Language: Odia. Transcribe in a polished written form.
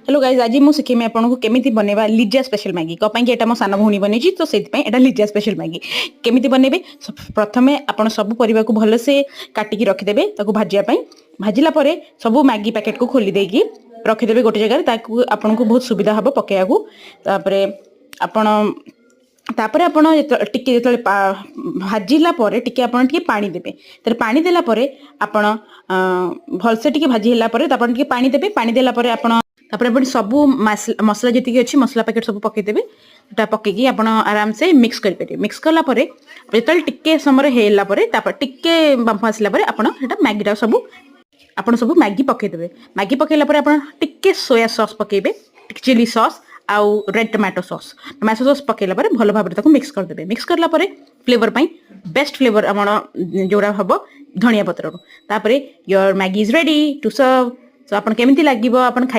ହ୍ୟାଲୋ ଗାଇଜ୍, ଆଜି ମୁଁ ଶିଖେଇବି ଆପଣଙ୍କୁ କେମିତି ବନେଇବା ଲିଜା ସ୍ପେଶାଲ ମ୍ୟାଗି। କ'ଣ ପାଇଁ କି ଏଇଟା ମୋ ସାନ ଭଉଣୀ ବନେଇଛି, ତ ସେଇଥିପାଇଁ ଏଇଟା ଲିଜା ସ୍ପେଶାଲ ମ୍ୟାଗି। କେମିତି ବନେଇବେ? ପ୍ରଥମେ ଆପଣ ସବୁ ପରିବାକୁ ଭଲସେ କାଟିକି ରଖିଦେବେ ତାକୁ ଭାଜିବା ପାଇଁ। ଭାଜିଲା ପରେ ସବୁ ମ୍ୟାଗି ପ୍ୟାକେଟକୁ ଖୋଲି ଦେଇକି ରଖିଦେବେ ଗୋଟେ ଜାଗାରେ। ତାକୁ ଆପଣଙ୍କୁ ବହୁତ ସୁବିଧା ହେବ ପକେଇବାକୁ। ତାପରେ ଆପଣ ଟିକେ ଯେତେବେଳେ ଭାଜିଲା ପରେ ଟିକେ ଆପଣ ଟିକେ ପାଣି ଦେବେ। ତାପରେ ପାଣି ଦେଲା ପରେ ଆପଣ ଭଲସେ ଟିକେ ଭାଜି ହେଲା ପରେ ତାପରେ ଟିକେ ପାଣି ଦେବେ। ପାଣି ଦେଲା ପରେ ଆପଣ ତାପରେ ଆପଣ ସବୁ ମସଲା ଯେତିକି ଅଛି, ମସଲା ପ୍ୟାକେଟ ସବୁ ପକେଇଦେବେ। ସେଟା ପକେଇକି ଆପଣ ଆରାମସେ ମିକ୍ସ କରିପାରିବେ। ମିକ୍ସ କଲା ପରେ ଯେତେବେଳେ ଟିକେ ସମୟରେ ହେଇଲା ପରେ, ତାପରେ ଟିକେ ବାମ୍ଫ ଆସିଲା ପରେ ଆପଣ ସେଟା ମ୍ୟାଗିଟା ସବୁ ଆପଣ ସବୁ ମ୍ୟାଗି ପକେଇଦେବେ। ମ୍ୟାଗି ପକେଇଲା ପରେ ଆପଣ ଟିକେ ସୋୟା ସସ୍ ପକେଇବେ, ଟିକେ ଚିଲି ସସ୍ ଆଉ red tomato sauce. Tomato sauce ପକେଇଲା ପରେ ଭଲ ଭାବରେ ତାକୁ ମିକ୍ସ କରିଦେବେ। ମିକ୍ସ କଲା ପରେ ଫ୍ଲେଭର ପାଇଁ ବେଷ୍ଟ ଫ୍ଲେଭର ଆମର ଯୋଉଟା ହବ ଧନିଆ ପତ୍ରରୁ। ତାପରେ your Maggi is ready to serve. ତ ଆପଣ କେମିତି ଲାଗିବ ଆପଣ ଖାଇ